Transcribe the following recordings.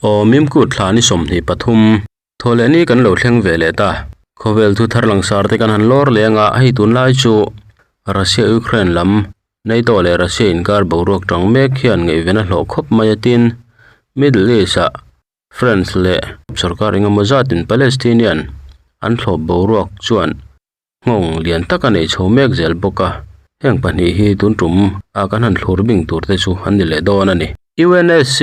Aw Mimkut thla ni 23 thawhleh ni kan lo thleng ve leh ta. Khawvel thu thar langsar te kan han lawr leng a, hei tunlai chu Russia Ukraine lam NATO leh Russia inkar boruak tang mek hian ngaihven a hlawh khawp mai a tin Middle East ah France leh sorkar engemaw zatin Palestinian an thlawp boruak chuan nghawng lian tak a nei chho mek zel bawk a, heng pahnih hi tun tum a kan han thlur bing tur te chu an ni leh dawn a ni. UNSC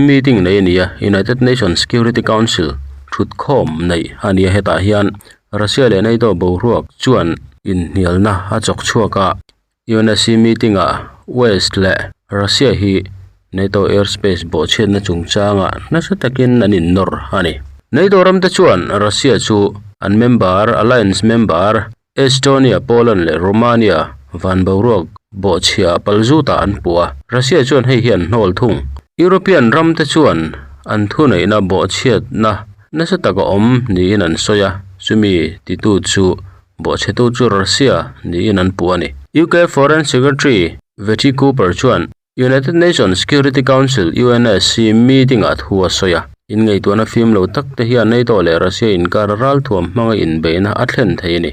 meeting nei a ni a, United Nations Security Council thutkhawm neih a ni a, hetah hian Russia leh NATO boruak chuan inhnialna a chawk chhuak a, UNSC meeting ah West leh Russia hi NATO airspace bawhchhiatna chungchangah nasa takin an innawr a ni. NATO ramte chuan Russia chu an member, alliance member, Estonia, Poland leh Romania van boruak bawhchhiah palzutah an puh a, Russia chuan hei hi an hnawl thung. European ramte chuan an thuneihna bawhchhiatna nasa taka awm niin an sawi a, chumi titu chu bawhchhetu chu Russia niin an puh a ni. UK Foreign Secretary Vetty Cooper chuan United Nations Security Council, UNSC, meeting-ah thu a sawi a. Inngaihtuahna fim lo tak te hian NATO leh Russia inkar ralthuam hmanga inbeihna a thlen thei a ni.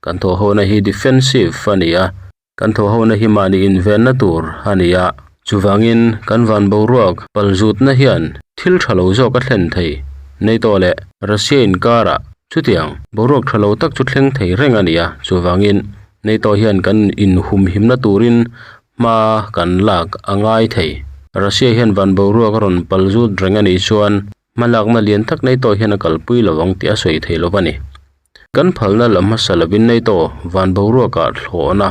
Kan thawhhona hi defensive a ni a, kan thawhhona hi mahni invenna tur a ni a. Chuvangin kan van boruak palzutna hian thil tha lo zawk a thlen thei. NATO leh Russia inkarah chutiang boruak tha lo tak chu thleng thei reng a ni a. Chuvangin NATO hian kan inhumhimna turin Hma kan lak a ngai thei. Russia hian van boruak a rawn pal zut reng a nih chuan hma lakna lian tak NATO hian a kalpui lo ang tih a sawi thei lo a ni. Kan phalna la hmasa lovin NATO van boruakah thlawhna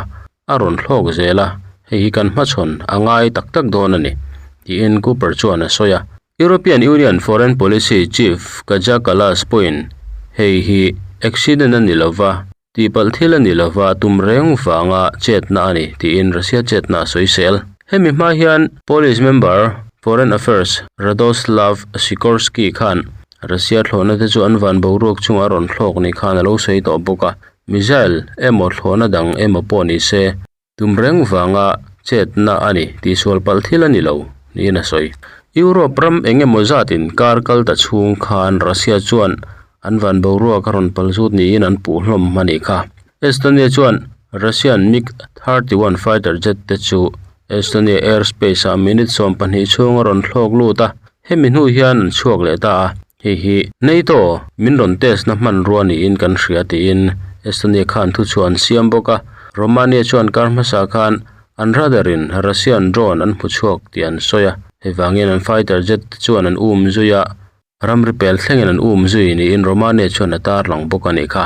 a rawn thlawk zel a, hei hi kan hmachhawn a ngai tak tak dawn a ni, tiin Cooper chuan a sawi a. European Union Foreign Policy Chief Kaja Kallas pawhin hei hi accident a ni lova, Tihpalh thil a ni lova tum reng vanga chetna a ni, tiin Russia chetna a sawisel. Hemi hma hian Polish member Foreign Affairs Radoslaw Sikorski khan Russia thlawhna te chu an van boruak chungah a rawn thlawk ni khan a lo sawi tawh bawk a, missile emaw thlawhna dang emaw pawh ni se tum reng vanga chetna a ni tihsual palh thil a ni lo, niin a sawi. Europe ram eng emaw zatin kar kal ta chhung khan Russia chuan an van boruak a rawn pal zut niin an puh hlawm a nih kha. Estonia chuan Russian MiG 31 fighter jet te chu Estonia airspace ah minute 12 chhung a rawn thlawk lut a, hemi hnu hian an chhuak leh ta a. Hei hi NATO min rawn test na hmanrua niin kan hria tiin Estonia khan thuchhuah an siam bawk a, Romania chuan kar hmasa khan an radar in Russian drone an hmu chhuak tih an sawi a, hei vangin an fighter jet te chuan an um zui a, ramri pel thlengin an um zui niin Romania chuan a tarlang bawk a nih kha.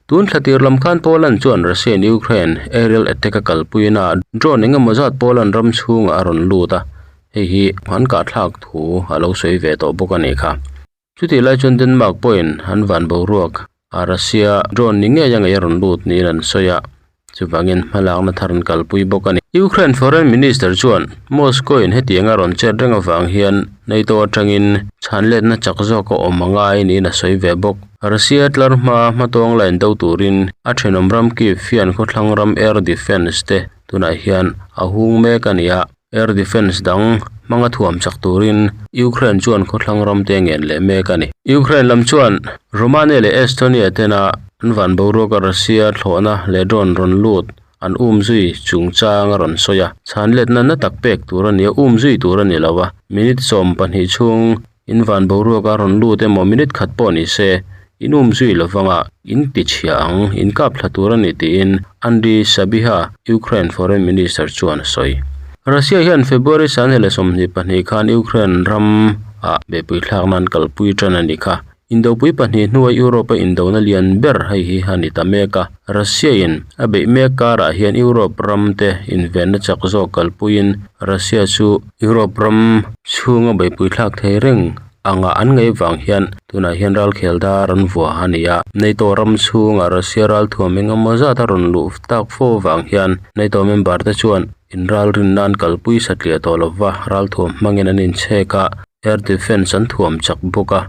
Tun thla tir lam khan Poland chuan Russia in Ukraine aerial attack a kalpui na drone engemaw zat Poland ram chhungah a rawn lut a, Hei hi an kahthlak thu a lo sawi ve tawh bawk a nih kha. Chutih lai chuan Denmark pawhin an van boruak a Russia drone ni ngei a ngei a rawn lut niin an sawi a, chuvangin hmalakna thar an kalpui bawk a ni. Ukraine Foreign Minister chuan Moscow in hetiang a rawn chet reng avang hian NATO atangin chhanletna chak zawk a awm a ngai niin a sawi ve bawk. Russia tlar hma hmatawng line do turin a thenawm ram Kyiv hian khawthlang ram air defence te tunah hian a hung mek a ni a. Air defence dang hmanga thuam chak turin Ukraine chuan khawthlang ram te ngen leh mek a ni. Ukraine lam chuan Romania leh Estonia tena an van boruaka Russia thlawhna leh drone rawn lut an um zui chungchang a rawn sawi a. Chhan letna na tak pek tur a ni a, um zui tur a ni lo a. Minute 12 chhung in van boruaka rawn lut emaw minute khat pawh ni se in um zui lovanga in ti chhia ang, in kap thla tur a ni tiin Andriy Sybiha, Ukraine Foreign Minister chuan a sawi. Russia hian February 2022 khan Ukraine ram ah behpui thlak nan kalpui tan a ni kha. Indopui pahnih hnua Europe a indona lian ber hei hi a ni ta mek a. Russia in a beih mek karah hian Europe ram te invenna chak zawk kalpuiin Russia chu Europe ram chhunga beihpui thlak thei reng anga an ngei vang hian tunah hian ralkhel dar an vuah a ni a. NATO ram chhungah Russia ralthuam engemaw zat a rawn luh tak fo vang hian NATO member te chuan inralrin nan kalpui satliah tawh lova ralthuam hmangin an inchhek a, air defence an thuam chak bawk a,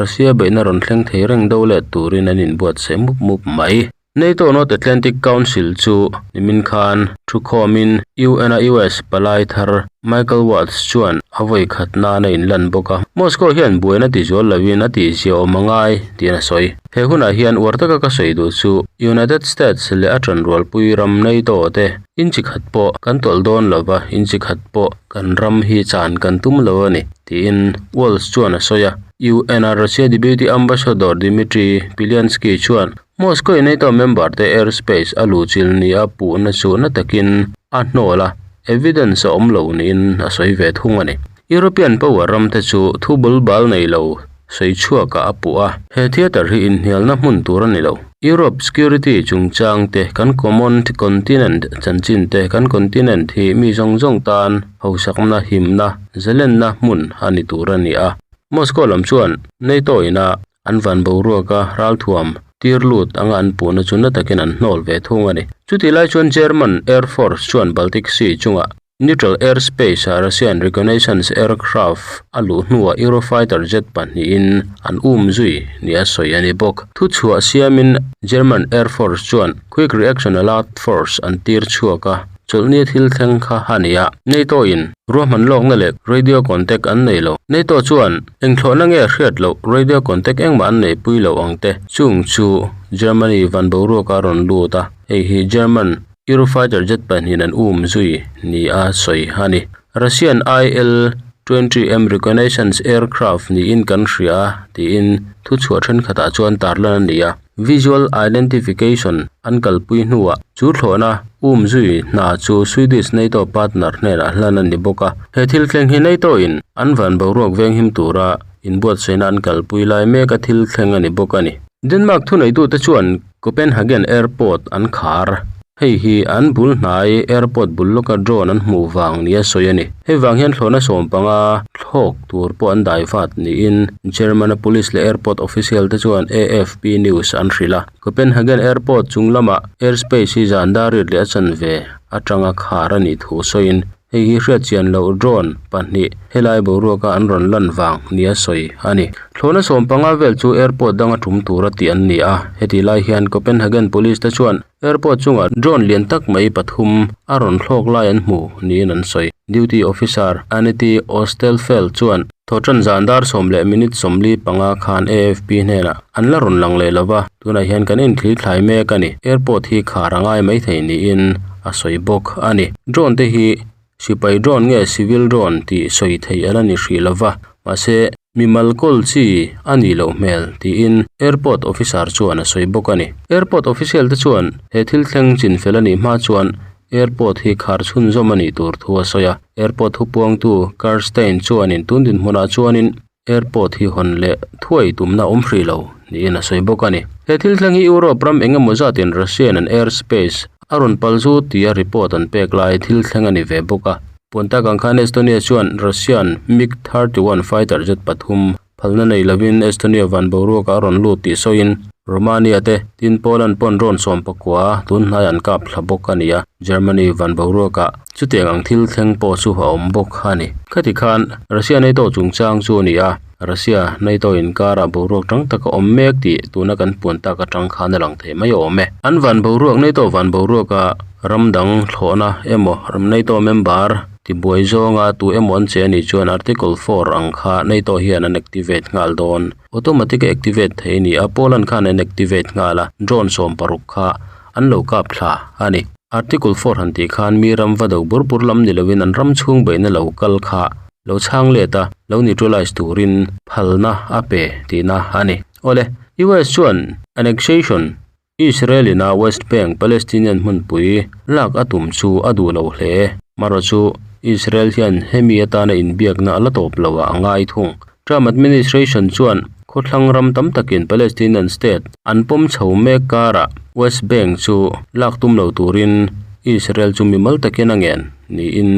Russia beihna rawn thleng thei reng do let turin an inbuatsaih mup mup mai. NATO North Atlantic Council chu nimin khan. Thukhawmin UN-a US palai thar Michael Waltz chuan a vawi khat nan a inlan bawk a, Moscow hian buaina tizual loin a tihzia awm a ngai tiin a sawi. He hunah hian uar taka ka sawi duh chu United States leh a tanrualpui ram NATO te inchi khat pawh kan tawlh dawn lo va, inchi khat pawh kan ram hi chan kan tum lo a ni, tiin Waltz chuan a sawi a. UN-a Russia Deputy Ambassador Dmitry Pilyansky chuan Moscow-in NATO member te airspace a luhchilh nia puhna chu na takin a hnawl a, evidence a awm lo niin a sawi ve thung a ni. European power ram te chu thu bul bal nei lo sawi chhuakah a puh a. He theatre hi inhnialna hmun tur a ni lo. Europe security chungchang te, kan common continent chanchin te, kan continent hi mi zawng zawng tan hausakna, himna, zalenna hmun a ni tur a ni a. Moscow lam chuan NATO ina An van boruaka ralthuam tir lut anga an puhna chu na takin an hnawl ve thung a ni. Chutih lai chuan German Air Force chuan Baltic Sea chungah neutral airspace-ah Russian reconnaissance aircraft a luh hnuah Eurofighter jet pahnihin an um zui nia sawi a ni bawk. Thuchhuah siamin German Air Force chuan Quick Reaction Alert Force an tir chhuak a, chawlhni thil thleng kha a ni a. NATO-in ruahman lawkna leh radio contact an nei lo. NATO chuan Engthlawhna nge hriat loh radio contact engmah an neihpui loh ang te chung chu Germany van boruak a rawn lut a, hei hi German Eurofighter jet pahnihin an um zui ni a sawi a ni. Russian IL 20M reconnaissance aircraft niin kan hria a tiin thuchhuah thenkhatah chuan tarlan a ni a. Visual identification an kalpui hnuah chu thlawhna um zui hna chu Swedish NATO partner hnenah hlan a ni bawk a. He thil thleng hi NATO in an van boruak venghim tura inbuatsaihna an kalpui lai mek a thil thleng a ni bawk a ni. Denmark thuneitute chuan Copenhagen Airport an khar. Hei hi an bul hnai airport bul lawka drone an hmuh vang nia sawi a ni. Hei vang hian thlawhna sawm panga thlawk tur pawh an dai vat niin German-a police leh airport official te chuan AFP News an hrilh a. Copenhagen airport chung lamah airspace hi zan dar riat leh a chanve atanga khar a nih thu sawiin Hei hi hriatchian loh drone pahnih helai boruaka an rawn lan vang nia sawi a ni. Thlawhna 15 vel chu airport danga tum tura tih an ni a, heti lai hian Copenhagen police te chuan airport chungah drone lian tak mai pathum a rawn thlawk lai an hmu niin an sawi. Duty officer Anette Osterfeld chuan thawhtan zan dar sawm leh minute 45 khan AFP hnenah an la rawn lang leh lo va, tunah hian kan inthli thlai mek a ni. Airport hi khar a ngai maithei niin a sawi bawk a ni. Drone te hi sipai drone nge civil drone tih sawi theih a la ni hrih lo va, mahse mimal kawl chi a nih loh hmel tiin airport officer chuan a sawi bawk a ni. Airport official te chuan he thil thleng chin fel a nih hma chuan airport hi khar chhunzawm a nih tur thu a sawi a. Airport thupuangtu Karstein chuanin tun dinhmunah chuanin Airport hi hawn leh thuai tumna awm hrih lo niin a sawi bawk a ni. He thil thleng hi Europe ram eng emaw zatin Russian an airspace a rawn pal zut tia report an pek lai thil thleng a ni ve bawk a. Puan tak ang khan Estonia chuan Russian MiG 31 fighter jet pathum phalna nei lovin Estonia van boruakah a rawn lut tih sawiin Romania te tin Poland pawn rawn sawm pakua tun hnai an kap thla bawk a ni a, Germany van boruakah chutiang ang thil thleng pawh chu a awm bawk a ni. Khati khan Russia NATO chungchang chu a ni a, Russia NATO inkarah boruak tang tak a awm mek tih tuna kan puan tak atang khan a lang thei mai awm e. An van boruak NATO van boruaka ram dang thlawhna emaw ram NATO member Tibuai zawnga tu emaw an che anih chuan Article 4 ang kha NATO hian an activate nghal dawn. Automatic a activate thei a ni a, Poland khan an activate nghal a, drone 16 kha an lo kap thla a ni. Article 4 han tih khan mi ram va do bur bur lam ni loin an ram chhung beihna lo kal kha lo chhang let a, lo neutralize turin phalna a pe tihna a ni. Awle, US chuan annexation Israel ina West Bank Palestinian hmunpui lak a tum chu a duh lo hle. Marawh chu Israel hian hemi atana inbiakna a la tawp lo ah a ngai thung. Trump administration chuan khawthlang ram tam takin Palestinian state an pawm chho mek karah West Bank chu lak tum lo turin Israel chu mimal takin a ngen niin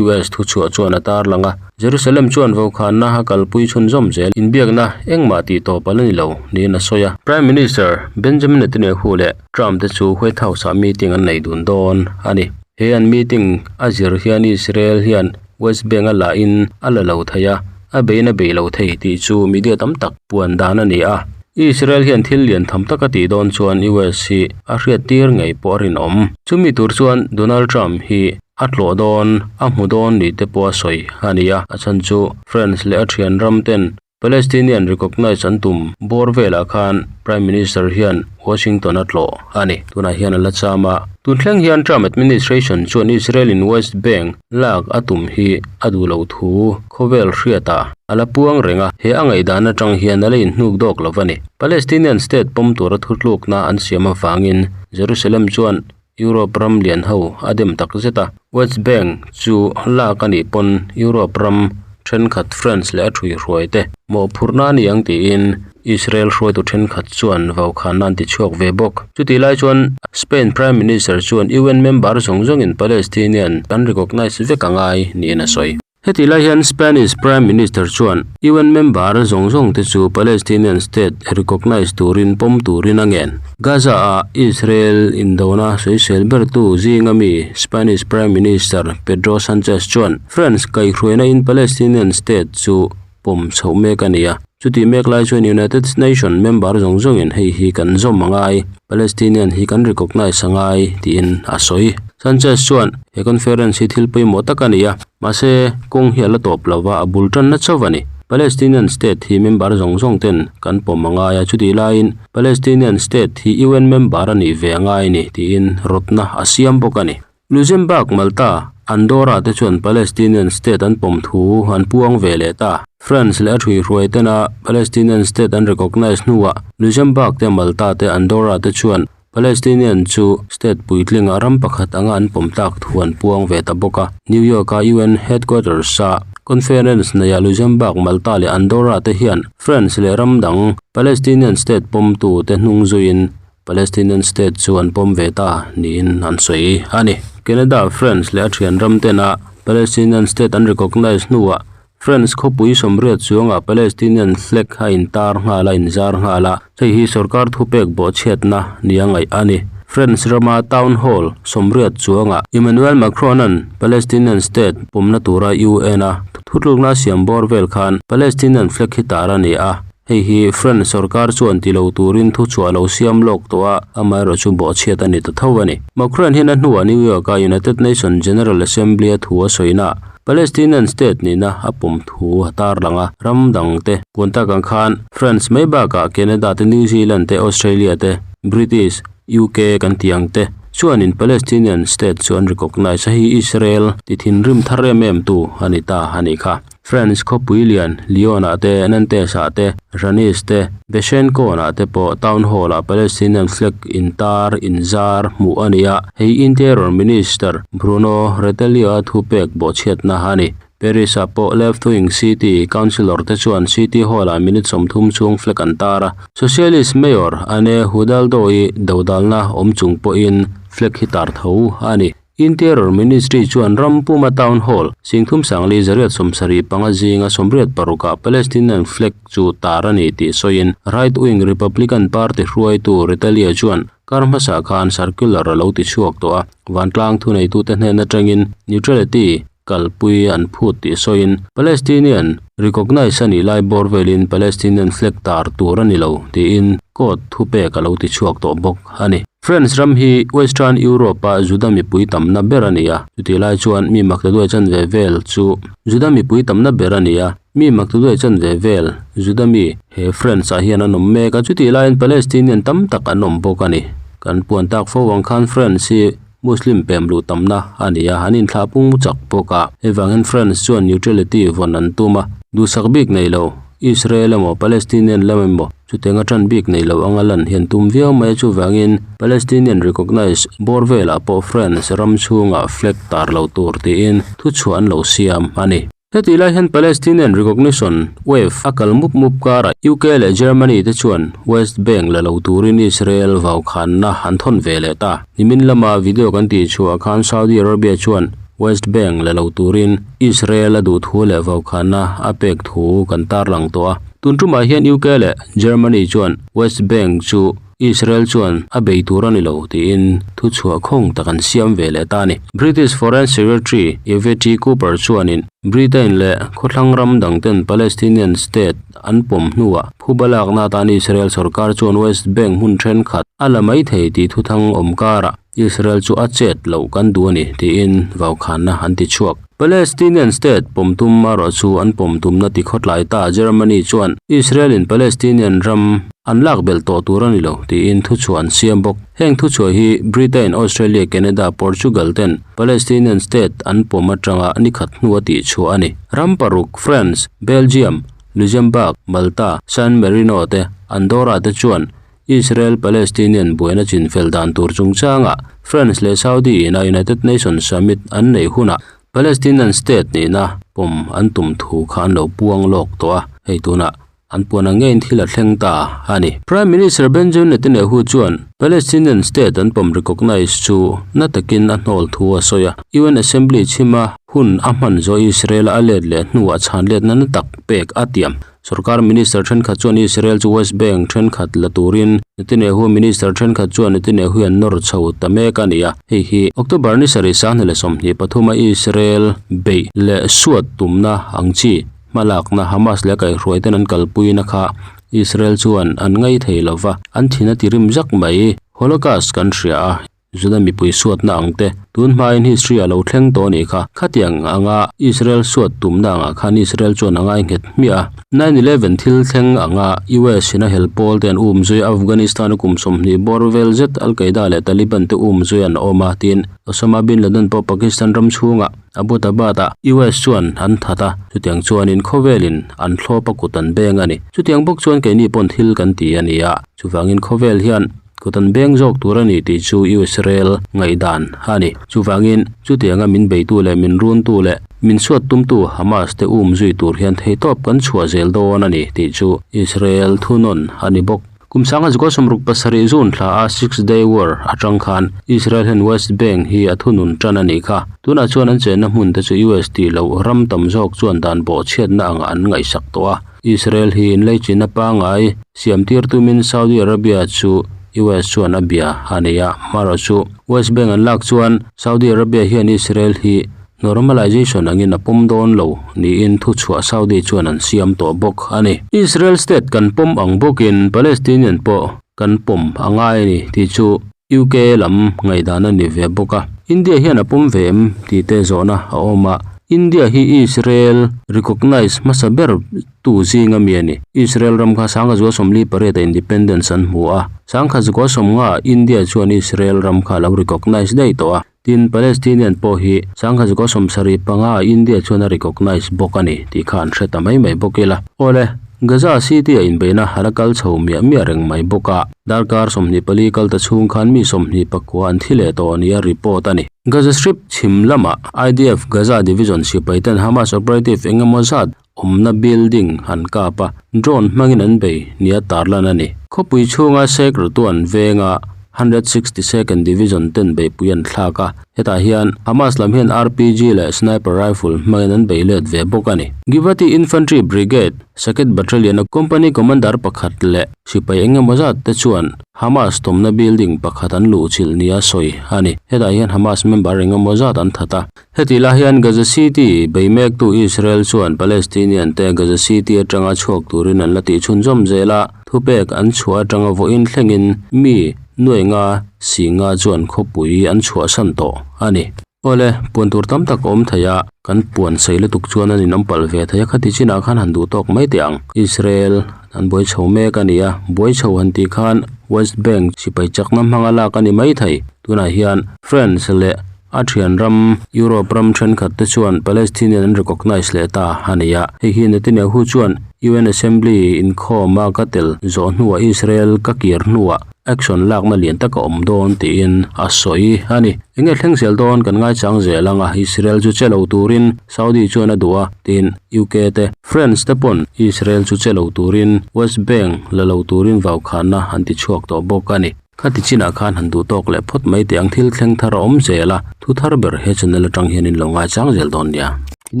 US thuchhuah chuan a tarlang a. Jerusalem chuan vokhanna a kalpui chhunzawm zel inbiakna engmah tih tawp a la ni lo niin a sawi a. Prime Minister Benjamin Netanyahu leh Trump te chu White House-ah meeting an nei dun dawn a ni. He an meeting a zir hian Israel hian West Bank a lahin a la lo thei a, a bein a bei lo thei tih chu media tam tak puan dan a ni a. Israel hian thil lian tham tak a tih dawn chuan US hi a hriattir ngei pawh a rinawm. Chumi tur chuan Donald Trump hi a tlawh dawn, a hmu dawn ni te pawh a sawi a ni a. A chhan chu France leh a thian ram ten Palestinian recognise an tum bawr velah khan Prime Minister hian Washington a tlawh a ni. Tunah hian a la cham a. Tun thleng hian Trump administration chuan Israel in West Bank lak a tum hi a duh loh thu khawvel hriatah a la puang reng a, he a ngaihdan atang hian a la inhnuk dawk lo a ni. Palestinian state pawm tura thutlukna an siam avangin Jerusalem chuan Europe ram lian ho a dem tak zet a, West Bank chu lak a nih pawn Europe ram thenkhat France leh a thuihruai te mawhphurhna a ni ang tiin Israel hruaitu thenkhat chuan vaukhanna an ti chhuak ve bawk. Chutih lai chuan Spain Prime Minister chuan UN member zawng zawngin Palestinian an recognise vek a ngai niin a sawi. Hetih lai hian Spanish Prime Minister chuan UN member zawng zawng te chu Palestinian state recognise turin pawm turin a ngen. Gaza-a Israel indona sawisel bertu zinga mi Spanish Prime Minister Pedro Sanchez chuan France kaihhruaina in Palestinian state chu pawm chhoh mek a ni a. Chutih mek lai chuan United Nation member zawng zawngin hei hi kan zawm a ngai, Palestinian hi kan recognise a ngai tiin a sawi. Sanchez chuan he conference hi thil pawimawh tak a ni a, mahse kawng hi a la tawp lo va, a bul tanna chauh a ni. Palestinian state hi member zawng zawng ten kan pawm a ngai a, chutih laiin Palestinian state hi UN member a nih ve a ngai a ni tiin rawtna a siam bawk a ni. Luxembourg, Malta, Andorra te chuan Palestinian state an pawm thu an puang ve leh ta. France leh a thuihruai tena Palestinian state an recognise hnuah Luxembourg te, Malta te, Andorra te chuan Palestinian chu state puitlingah ram pakhat anga an pawm tlak thu an puang ve ta bawk a. New York-a UN headquarters-a conference neiah Luxembourg, Malta leh Andorra te hian France leh ram dang Palestinian state pawmtu te hnung zuiin Palestinian state chu an pawm ve ta niin an sawi a ni. Canada, France leh a thian ram tena Palestinian state an recognise hnuah France khawpui sawmriat chuangah Palestinian flag a intar nghal a inzar nghal a, hei hi sorkar thupek bawhchhiatna nia ngaih a ni. France rama town hall sawmriat chuangah Emmanuel Macron-a'n Palestinian state pawmna tura UN-a thutlukna a siam bawr vel khan Palestinian flag hi tar a ni a. Hei hi French sorkar chuan ti lo turin thuchhuah a lo siam lawk tawh a, amaherawhchu bawhchhiat a ni ta tho a ni. Macron hian a hnuah New York-a United Nations General Assembly-a thu a sawina Palestinian state nihna a pawm thu a tarlang a, ram dangte puan tak ang khan France mai bakah Canada te, New Zealand te, Australia te, British, UK kan tih ang te chuanin Palestinian state chu an recognise a, hei Israel ti thinrim thar em em tu a ni ta a nih kha. France khawpui lian Lyon-ah te, Nantes-ah te, Rennes te, Besançon-ah te pawh town hall-ah Palestinian flag intar, inzar, hmuh a ni a, hei Interior Minister Bruno Retailleau-a thupek bawhchhiatna a ni. Paris-ah pawh left-wing city councillor te chuan city hall-ah minute 30 chhung flag an tar a, Socialist Mayor Anne Hidalgo-i dodalna awm chung pawhin flag hi tar tho a ni. Interior Ministry chuan ram puma Town Hall, Singthum Sangli zariat 75 zinga 86 ah Palestinian flag chu tar a ni tih sawiin right-wing Republican Party hruaitu Retailleau chuan kar hmasa khan circular a lo ti chhuak tawh a, vantlang thuneitute hnen atangin neutrality kalpui an phut tih sawiin Palestinian recognise a nih lai bawr velin Palestinian flag tar tur a ni lo tiin court thupek a lo ti chhuak tawh bawk a ni. France ram hi Western Europe-a Juda mipui tamna ber a ni a, chutih lai chuan mi maktaduai chanve vel chu Juda mipui tamna ber a ni a, mi maktaduai chanve vel Juda mi he France-ah hian an awm mek a, chutih laiin Palestinian tam tak an awm bawk a ni. Kan puan tak fo ang khan France hi Muslim pem luh tamna a ni a, an inthlah pung chak bawk a, hei vangin France chuan neutrality vawn an tum a, duhsak bik nei lo Israel emaw Palestinian lam emaw chutianga tan bik nei lo anga lan hian tum viau mai a, chuvangin Palestinian recognise bawr velah pawh France ram chhungah flag tar lo tur tiin thuchhuah an lo siam a ni. Hetih lai hian Palestinian recognition wave a kal mup mup karah UK leh Germany te chuan West Bank la lo turin Israel vaukhanna an thawn ve leh ta. Nimin lama video kan tih chhuah khan Saudi Arabia chuan West Bank la lo turin Israel a duh thu leh vaukhanna a pek thu kan tarlang tawh a. Tun tumah hian UK leh Germany chuan West Bank chu. Israel chuan a bei tur a ni lo tiin thuchhuah khawng tak an siam ve leh ta a ni. British Foreign Secretary Yvette Cooper chuanin Britain leh khawthlang ram dangten Palestinian state an pawm hnuah phuba lakna atan Israel sorkar chuan West Bank hmun thenkhat a la mai thei tih thuthang awm karah Israel chu a chet loh kan duh a ni tiin vaukhanna an ti chhuak. Palestinian state pawm tum erawh chu an pawm tumna ti khawtlai ta Germany chuan Israel in Palestinian ram an lak belh tawh tur a ni lo tiin thuchhuah an siam bawk. Heng thuchhuah hi Britain, Australia, Canada, Portugal ten Palestinian state an pawm atanga nikhat hnu a tihchhuah a ni. Ram paruk France, Belgium, Luxembourg, Malta, San Marino te Andorra te chuan Israel-Palestinian buaina chinfel dan tur chungchangah France leh Saudi ina United Nations Summit an neih hunah Palestinian state nihna pawm an tum thu kha an lo puang lawk tawh a, hei tunah an puan ang ngeiin thil a thleng ta a ni. Prime Minister Benjamin Netanyahu chuan Palestinian state an pawm recognise chu na takin a hnawl thu a sawi a, UN Assembly chhima hun a hman zawh Israel-a a let leh hnuah chhanletna na tak pek a tiam. Sorkar minister thenkhat chuan Israel chu West Bank thenkhat la turin Netanyahu minister thenkhat chuan Netanyahu an nawr chho ta mek a ni a, hei hi October ni sarih sanghnih leh 23 a Israel beih leh suat tumna ang chi hmalakna Hamas leh kaihhruaiten an kalpuina kha Israel chuan an ngai thei lova, an thin a ti rim zak mai. Holocaust kan hria a. Juda mipui suatna ang te, tun hmain history a lo thleng tawh anih kha. Khatiang anga Israel suat tumna angah khan Israel chuan a ngainghet hmiah a. 9-11 thil thleng anga US in a hel pawl te an um zui a, Afghanistan a kum 20 bawr vel zet Al-Qaeda leh Taliban te um zui an awm a, tiin Osama bin Laden pawh Pakistan ram chhungah Abbottabad ah US chuan an that a, chutiang chuanin khawvelin an thlawp a kut an beng a ni. Chutiang bawk chuan keini pawn thil kan ti a ni a, chuvangin khawvel hian Kut an beng zawk tur a ni tih chu Israel ngaihdan a ni. Chuvangin, chutianga min beitu leh min runtu leh min suat tumtu Hamas te um zui tur hian theihtawp kan chhuah zel dawn a ni tih chu Israel thunawn a ni bawk. Kum sanga zukua 67 June thla a Six Day War atang khan Israel hian West Bank hi a thunun tan a nih kha. Tunah chuan an chenna hmun te chu US tih loh ram tam zawk chuan dan bawhchhiatna angah an ngaihsak tawh a. Israel hi inleichina pangngai siam tir tumin Saudi Arabia chu US chuan a bia a nei a, hmarawh chu West Bank an lak chuan Saudi Arabia hian Israel hi normalization angin a pawm dawn lo niin thuchhuah Saudi chuan an siam tawh bawk a ni. Israel state kan pawm ang bawkin Palestinian pawh kan pawm a ngai a ni tih chu UK lam ngaihdan a ni ve bawk a, India hian a pawm ve em tih te zawhna a awm a, India hi Israel recognise hmasa ber tu zing ami a ni. Israel ram kha sangha zua 48 a independence an hmu a, sangha zua 50 India chuan Israel ram kha a lo recognise daih tawh a, tin Palestinian pawh hi sangha zua 75 India chuan a recognise bawk a ni tih kha an hre ta mai mai bawk ila. Awle, Gaza City a inbeihna a la kal chho miah miah reng mai bawk a. Darkar 24 kal ta chhung khan mi 29 an thi leh tawh nia report a ni. Gaza Strip chhim lamah IDF Gaza Division sipai ten Hamas operative eng emaw zat awmna building an kap a, drone hmangin an bei nia tarlan a ni. Khawpui chhunga Sheikh Radwan venga 162nd Division ten beihpui an thlak a. Hetah hian Hamas lam hian RPG leh sniper rifle hmangin an bei let ve bawk a ni. Givati Infantry Brigade, Saket Battalion-a company commander pakhat leh sipai eng emaw zat te chuan Hamas tawmna building pakhat an luhchilh nia sawi a ni. Hetah hian Hamas member eng emaw zat an that a. Hetih lai hian Gaza City bei mektu Israel chuan Palestinian te Gaza City atanga chhuak turin an la tihchhunzawm zel a, thupek an chhuah atanga vawiin thlengin mi Nuai nga si nga chuan khawpui an chhuahsan tawh a ni. Awle, puan tur tam tak a awm thei a, kan puan sei lutuk chuan an inawm palh ve thei a, khati chinah khan han duh tawk mai teh ang. Israel an buai chho mek a ni a, buai chho han tih khan West Bank sipai chakna hmanga lak a ni mai thei. Tunah hian France leh a thian ram Europe ram thenkhat te chuan Palestinian an recognise leh ta a ni a, hei hi Netanyahu chuan UN Assembly inkhawma ka tel zawh hnuah Israel ka kir hnuah Action lakna lian tak a awm dawn tiin a sawi a ni. Enge thleng zel dawn kan ngaichang zel ang a, Israel chu che lo turin Saudi chuan a duh a, tiin UK te, France te pawn Israel chu che lo turin West Bank la lo turin vaukhanna an ti chhuak tawh bawk a ni. Khati chinah khan han duh tawk leh phawt mai teh ang thil thleng thar a awm zel a, thu thar ber he channel atang hian in lo ngaichang zel dawn nia. In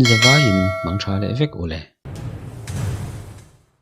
zavaiin mang tha leh vek u le.